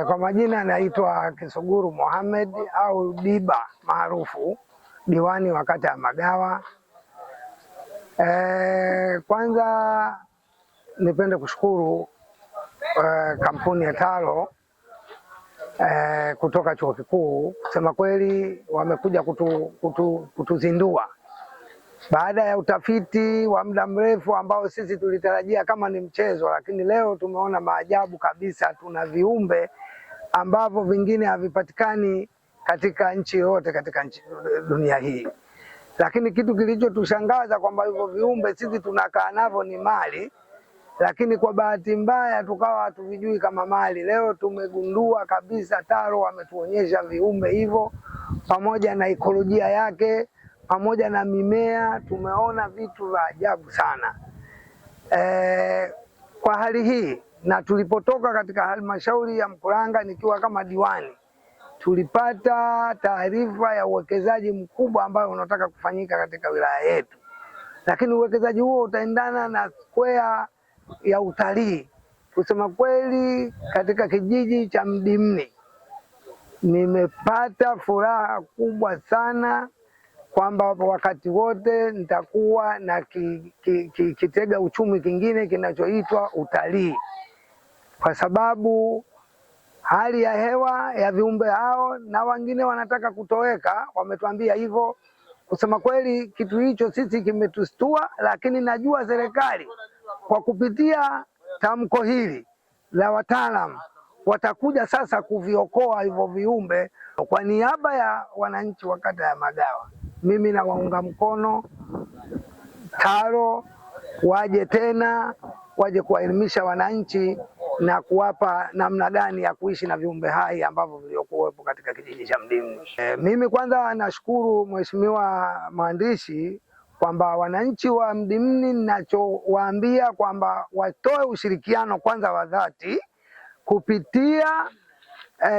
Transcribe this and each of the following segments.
Kwa majina naitwa Kisuguru Mohamed au Diba maarufu, diwani wa kata ya Magawa. Kwanza nipende kushukuru kampuni ya Taro kutoka chuo kikuu. Kusema kweli wamekuja kutuzindua baada ya utafiti wa muda mrefu ambao sisi tulitarajia kama ni mchezo, lakini leo tumeona maajabu kabisa. Tuna viumbe ambavyo vingine havipatikani katika nchi yoyote katika nchi dunia hii, lakini kitu kilichotushangaza kwamba hivyo viumbe sisi tunakaa navyo ni mali, lakini kwa bahati mbaya tukawa hatuvijui kama mali. Leo tumegundua kabisa, TARO wametuonyesha viumbe hivyo pamoja na ikolojia yake pamoja na mimea, tumeona vitu vya ajabu sana. Kwa hali hii na tulipotoka katika halmashauri ya Mkuranga nikiwa kama diwani, tulipata taarifa ya uwekezaji mkubwa ambao unataka kufanyika katika wilaya yetu, lakini uwekezaji huo utaendana na square ya utalii. Kusema kweli, katika kijiji cha Mdimni nimepata furaha kubwa sana kwamba wakati wote nitakuwa na kitega uchumi kingine kinachoitwa utalii, kwa sababu hali ya hewa ya viumbe hao na wengine wanataka kutoweka, wametuambia hivyo. Kusema kweli, kitu hicho sisi kimetustua, lakini najua serikali kwa kupitia tamko hili la wataalamu watakuja sasa kuviokoa hivyo viumbe. Kwa niaba ya wananchi wa kata ya Magawa, mimi nawaunga mkono TARO waje tena, waje kuwaelimisha wananchi na kuwapa namna gani ya kuishi na viumbe hai ambavyo viliokuwepo katika kijiji cha Mdimni. Mimi kwanza nashukuru Mheshimiwa mwandishi kwamba wananchi wa Mdimni, ninachowaambia kwamba watoe ushirikiano kwanza wa dhati kupitia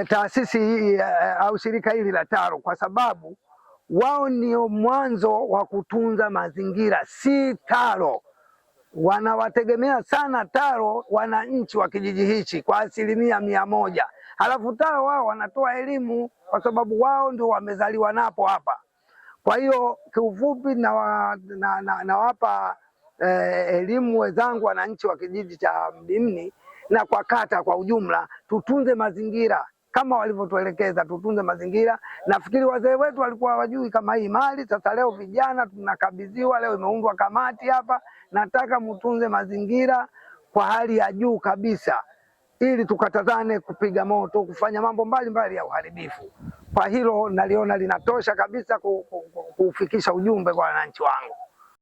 taasisi hii au shirika hili la TARO kwa sababu wao ndio mwanzo wa kutunza mazingira, si TARO. Wanawategemea sana TARO wananchi wa kijiji hichi kwa 100%. Halafu TARO wao wanatoa elimu kwa sababu wao ndio wamezaliwa napo hapa. Kwa hiyo kiufupi nawapa elimu wenzangu wananchi wa kijiji cha Mdimni na kwa kata kwa ujumla, tutunze mazingira kama walivyotuelekeza, tutunze mazingira. Nafikiri wazee wetu walikuwa hawajui kama hii mali. Sasa leo vijana tunakabidhiwa, leo imeundwa kamati hapa. Nataka mtunze mazingira kwa hali ya juu kabisa, ili tukatazane kupiga moto, kufanya mambo mbalimbali ya uharibifu. Kwa hilo naliona linatosha kabisa kufikisha ujumbe kwa wananchi wangu.